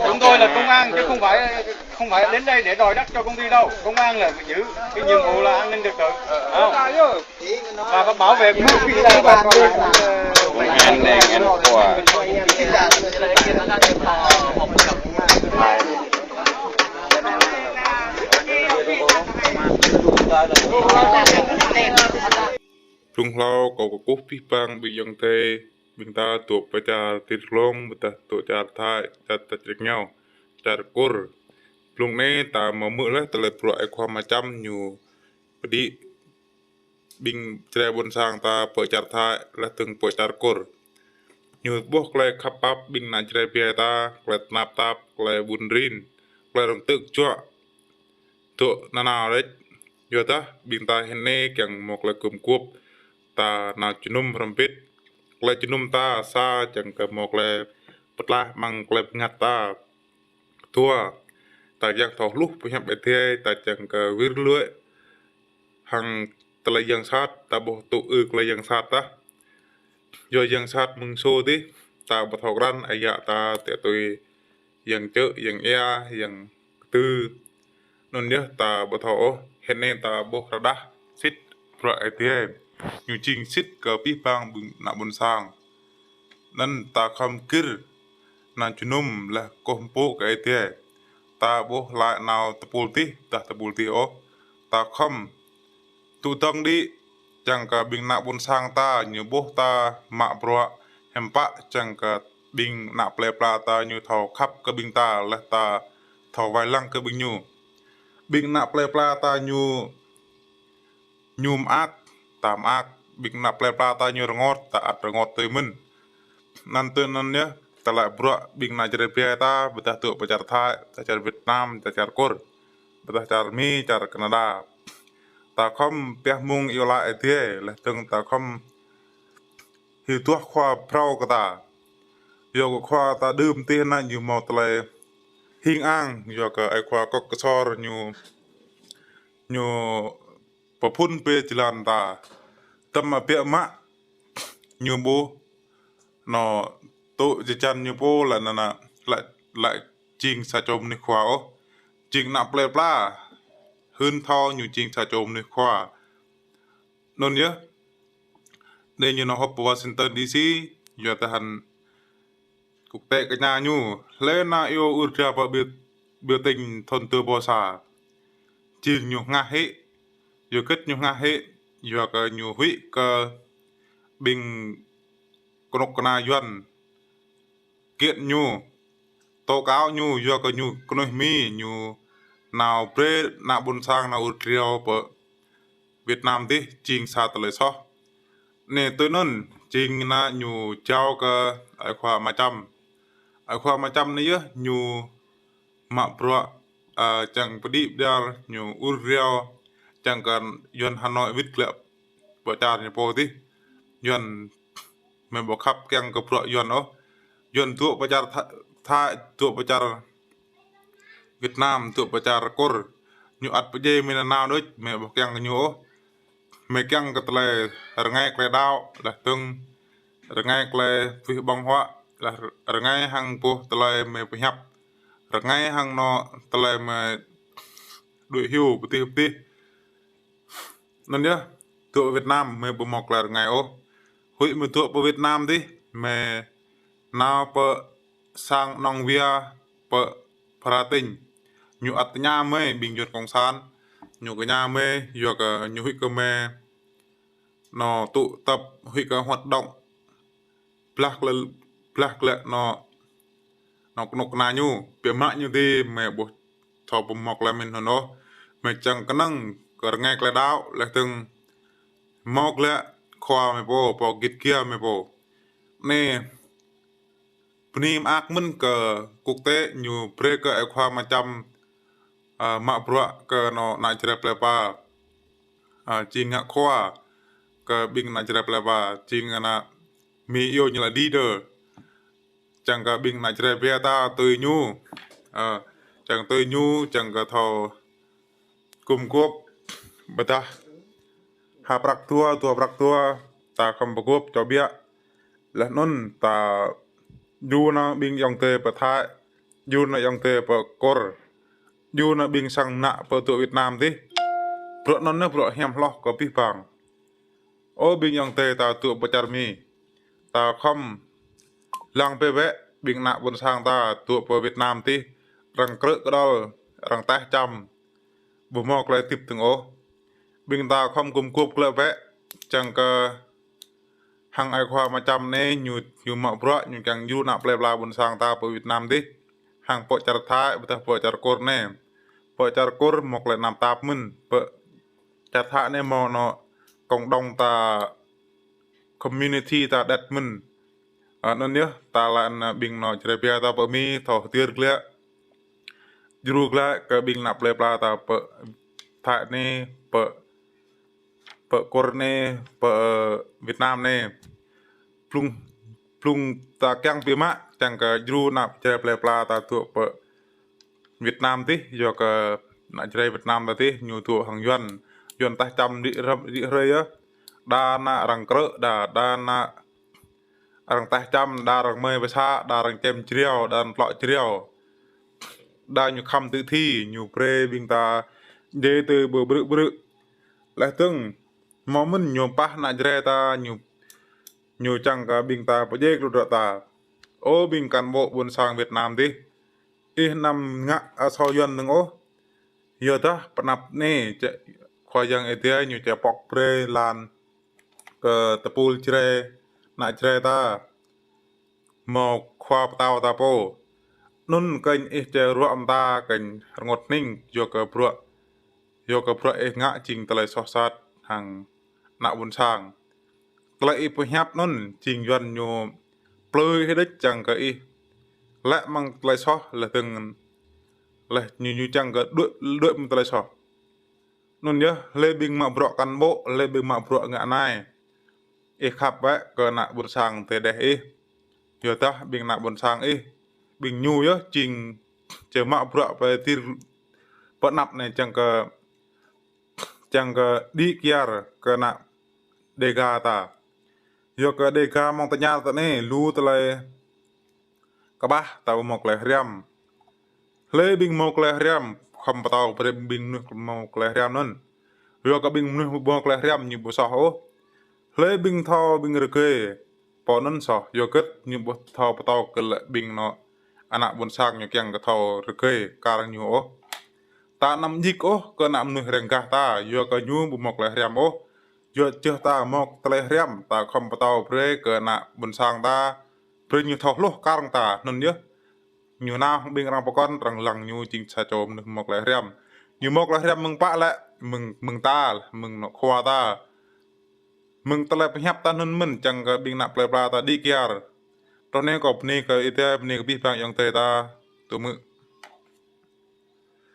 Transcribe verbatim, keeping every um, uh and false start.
Chúng tôi là công an chứ không phải không phải đến đây để đòi đất cho công ty đâu. Công an là giữ cái nhiệm vụ là an ninh trật tự. Không? Và bảo vệ Blung hlâo kâo kơkuh abih bang ƀing ayŏng adơi, ƀing ta dŏ pơ čar Tiêt Glông, ƀôdah dŏ čar Thái, čar ta črek ñu, čar Kur. Blung anai ta hmư̆ laih tơlơi bruă ơi khua Ama Čăm ñu pơđĭ ƀing čơđai ƀôn sang ta pơ čar Thái, laih dơ̆ng pơ čar Kur. Ñu ƀuh tơlơi khăp pap ƀing ană čơđai ƀing ta, tơlơi tơnap tap, tơlơi ƀun rin, tơlơi rơ̆ng tơ̆k juă. Dŏ nanao đôč. Yua dah ƀing ta hơnai kiăng hmâo tơlơi gum gôp, ta nao jơnum hrŏm hơbĭt. Tơlơi jơnum ta sa čang kơ hmâo tơlơi pơtlaih amăng tơlơi bơngăt ta. Dua, ta kiăng thâo hluh pơhiăp Ơi Adai, ta čang kơ wir lui hăng tơlơi yang sat, ta ƀuh tŭ ư tơlơi yang sat tah. Yua yang sat mơ̆ng sô dih, ta ƀu thâo krăn, ơi yă ta tĕ tui yang čư̆, yang ia, yang kơtư̆. Anŭn yơh ta ƀu thâo ôh, hơnai ta ƀuh rơđah sĭt bruă Ơi Adai. Ñu jing sĭt kơ abih bang ƀing ană ƀôn sang. Anŭn ta khŏm gir nao jơnum laih kơkuh pơpŭ kơ Ơi Adai. Ta ƀuh laĭ nao tơpul dih, dah tơpul dih ôh. Ta khŏm tŭ dơ̆ng đĭ, čang kơ ƀing ană ƀôn sang ta ñu ƀuh ta mă bruă hiam pă, čang kơ ƀing ană plơi pla ta ñu thâo khăp kơ ƀing ta, laih ta thâo wai lăng kơ ƀing ñu. Ƀing ană plơi pla ta ñu, ñu mơak, ta mơak, ƀing ană plơi pla ta ñu rơngot, ta ăt rơngot tui mơ̆n. Anŭn tui anŭn yơh, tơlơi bruă ƀing ană čơđai ƀing ta, ƀôdah dŏ pơ čar Thái, ta čar Việt Nam, ta čar Kur, ƀôdah čar Mi, čar Canada. Ta khŏm pioh mơ̆ng iâu laĭ Ơi Adai, laih dơ̆ng ta khŏm hyu duah khua phrâo kơ ta. Yua kơ khua ta đưm tih anai ñu hmâo tơlơi hing ang, yua kơ ơi khua Kok Ksor ñu, ñu pơphun pơ jơlan ta. Tơma biă mă ñu ƀuh, nao tŭ jơjan ñu pô laĭ nana, laĭ, laĭ jing sa čô mơnuih khua ôh. Jing ană plơi pla hưn thâo ñu jing sa čô mơnuih khua. Anŭn yơh. Anai ñu nao họp pơ Washington D C, yua tơhan kŭk tĕ kơ ñu, hlơi nao iâu ur dra pơ ƀiu, ƀiu tĭng thŭn dua ƀô sa. Jing ñu hngah hĭ, yua hơget ñu hngah hĭ, yua kơ ñu huĭ kơ ƀing kơnuk kơna Yuan kiện ñu, tố cáo ñu, yua kơ ñu kơnuih Mi, ñu nao brơi ană ƀôn sang nao ur dra pơ Việt Nam dih jing sa tơlơi soh. Anai tui anŭn, jing anai ñu jao kơ ơi khua Ama Čăm. Ơi khua Ama Čăm anai yơh ñu mă bruă, ơ, čang pơđĭ pơđar, ñu ur dra, čang kơ Yuan Hà Nội wĭt glaĭ pơ čar ñu pô dih. Yuan mơi ƀu khăp kiăng kơ bruă Yuan ôh. Yuan dŏ pơ čar Tha-, Thái, dŏ pơ čar Việt Nam, dŏ pơ čar Kur. Ñu ăt pơdjai mơi nanao đôč, mơi ƀu kiăng kơ ñu ôh. Mơi kiăng kơ tơlơi rơngai tơlơi đaŏ, laih dơ̆ng rơngai tơlơi pơwih ƀơ̆ng huă, laih rơngai hăng boh tơlơi mơi pơhiăp. Rơngai hăng anŏ tơlơi mơi đuaĭ hyu pơtih pơtih. Anŭn yơh, dŏ Việt Nam mơi ƀu hmâo tơlơi rơngai ôh. Huĭ mơi dŏ pơ Việt Nam dih, mơi nao pơ sang Nong Via, pơ Phra Tinh. Ñu ăt tơña mơi ƀing Yuan Cộng sản. Ñu tơña mơi, yua kơ ñu huĭ kơ mơi nao tŭ tăp, huĭ kơ hoạt động blah glaĭ, blah glaĭ anŏ, anŏ kơnuk kơna ñu, biă mă ñu dih mơi ƀu thâo pơmŏk laĭ mơ̆n ôh. Mơi čang kơnơ̆ng kơ rơngai tơlơi đaŏ, laih dơ̆ng hmâo glaĭ khua mơi pô, pô git gai mơi pô. Anai, bơni mơak mơ̆n kơ quốc tế ñu brơi kơ ơi khua Ama Čăm, ơ, mă bruă kơ anŏ ană Jrai plơi pla. Ơ, jing ngă khua kơ ƀing ană Jrai plơi pla, jing ană Mi iâu ñu laĭ leader. Čang kơ ƀing ană Jrai ƀing ta tui ñu. Ơ, čang tui ñu, čang kơ thâo gum gôp, ƀôdah ha prăk dua, dua prăk dua, ta khŏm pơgôp čô ƀiă. Laih anŭn ta djru nao ƀing ayŏng adơi pơ Thái, Yua ană ayŏng adơi pơ Kur. Yua ană ƀing sang ană pơ dŏ Việt Nam dih. Bruă anŭn yơh bruă hiam hloh kơ abih bang. Ơ ƀing ayŏng adơi ta dŏ pơ čar Mi. Ta khŏm lăng bĕ bĕ ƀing ană ƀôn sang ta dŏ pơ Việt Nam dih. Arăng krư̆ kơđŏl, arăng taih čăm. Ƀu hmâo tơlơi hơdip dơ̆ng ôh. Ƀing ta khŏm gum gôp glaĭ bĕ, čang kơ hăng ai khua Ama Čăm anai ñu, ñu mă bruă, ñu kiăng djru ană plơi pla ƀôn sang ta pơ Việt Nam dih. Hăng pơ čar Thái, ƀôdah pơ čar Kur anai. Pơ čar Kur hmâo tơlơi tơnap tap mơ̆n, pơ čar Thái anai hmâo anŏ cộng đồng ta, community ta đet mơ̆n. Ơ, anŭn yơh, ta laĭ ană ƀing anŏ Jrai Bia ta pơ Mi, thâo hơtir glaĭ. Djru glaĭ kơ ƀing ană plơi pla ta pơ Thái anai, pơ, pơ Kur anai, pơ Việt Nam anai. Blung, blung ta kiăng biă mă, čang kơ djru ană Jrai plơi pla ta dŏ pơ Việt Nam dih, yua kơ ană Jrai Việt Nam ta dih, ñu dŏ hăng Yuan. Yuan taih čăm đĭ hrơi, đĭ hrơi yơh. Đa ană arăng krư̆, đa, đa ană arăng taih čăm, đa arăng mơi pơsa, đa arăng čem jriao, đa arăng tlŏ jriao. Đa ñu khăm tơ thi, ñu brơi ƀing ta djai tơ ƀơ brư̆ brư̆. Laih dơ̆ng, hmâo mơ̆n ñu pah ană Jrai ta, ñu, ñu čang kơ ƀing ta pơdjai kơ tơdruă ta. Ơ ƀing cán bộ ƀôn sang Việt Nam dih. Ih anăm ngă asâo Yuan dơ̆ng ôh. Yua dah pơ anăp anai, Khua Yang Ơi Adai ñu či pŏk brơi lăn kơ tơpul Jrai, ană Jrai ta. Hmâo khua pơtao ta pô. Anŭn kơnh ih či ruă mơta kơnh rơngot hning, yua kơ bruă, yua kơ bruă ih ngă jing tơlơi soh sat hăng ană ƀôn sang. Tơlơi ih pơhiăp anŭn jing Yuan ñu plư ih đĕč čang kơ ih laĭ mơ̆ng tơlơi soh, laih dơ̆ng, laih ñu, ñu čang kơ đuaĭ, đuaĭ mơ̆ng tơlơi soh. Anŭn yơh, hlơi ƀing mă bruă cán bộ, hlơi ƀing mă bruă ngă nai. Ih khăp bĕ kơ ană ƀôn sang tơdeh ih. Yua dah ƀing ană ƀôn sang ih, ƀing ñu yơh jing či mă bruă pơ dir, pơ anăp anai čang kơ, čang kơ đĭ kyar kơ ană Đêga ta. Yua kơ Đêga mơ̆ng tơña ta anai, lu tơlơi kơƀah ta ƀu hmâo tơlơi hriăm. Hlơi ƀing hmâo tơlơi hriăm, khŏm pơtô brơi ƀing mơnuih hmâo tơlơi hriăm anŭn. Yua kơ ƀing mơnuih ƀu hmâo tơlơi hriăm ñu ƀu soh ôh. Hlơi ƀing thâo ƀing rơgơi, pô anŭn soh, yua kơ ñu ƀu thâo pơtô kơ lĕ ƀing anŏ ană ƀôn sang ñu kiăng kơ thâo rơgơi kar ñu ôh. Ta anăm djik ôh kơ ană mơnuih răng gah ta, yua kơ ñu ƀu hmâo tơlơi hriăm ôh. Yua kơ ta hmâo tơlơi hriăm, ta khŏm pơtô brơi kơ ană ƀôn sang ta, brơi ñu thâo hluh kar ta, anŭn yơh. Ñu nao hăng ƀing arăng pơkŏn, arăng lăng ñu jing sa čô mơnuih hmâo tơlơi hriăm. Ñu hmâo tơlơi hriăm mơ̆ng pă lĕ, mơ̆ng, mơ̆ng ta, mơ̆ng anŏ khua ta. Mơ̆ng tơlơi pơhiăp ta anŭn mơ̆n čang kơ ƀing ană plơi pla ta đĭ kyar. Truh anai kâo bơni kơ Ơi Adai, bơni kơ abih bang ayŏng adơi ta, tŭ mơ̆.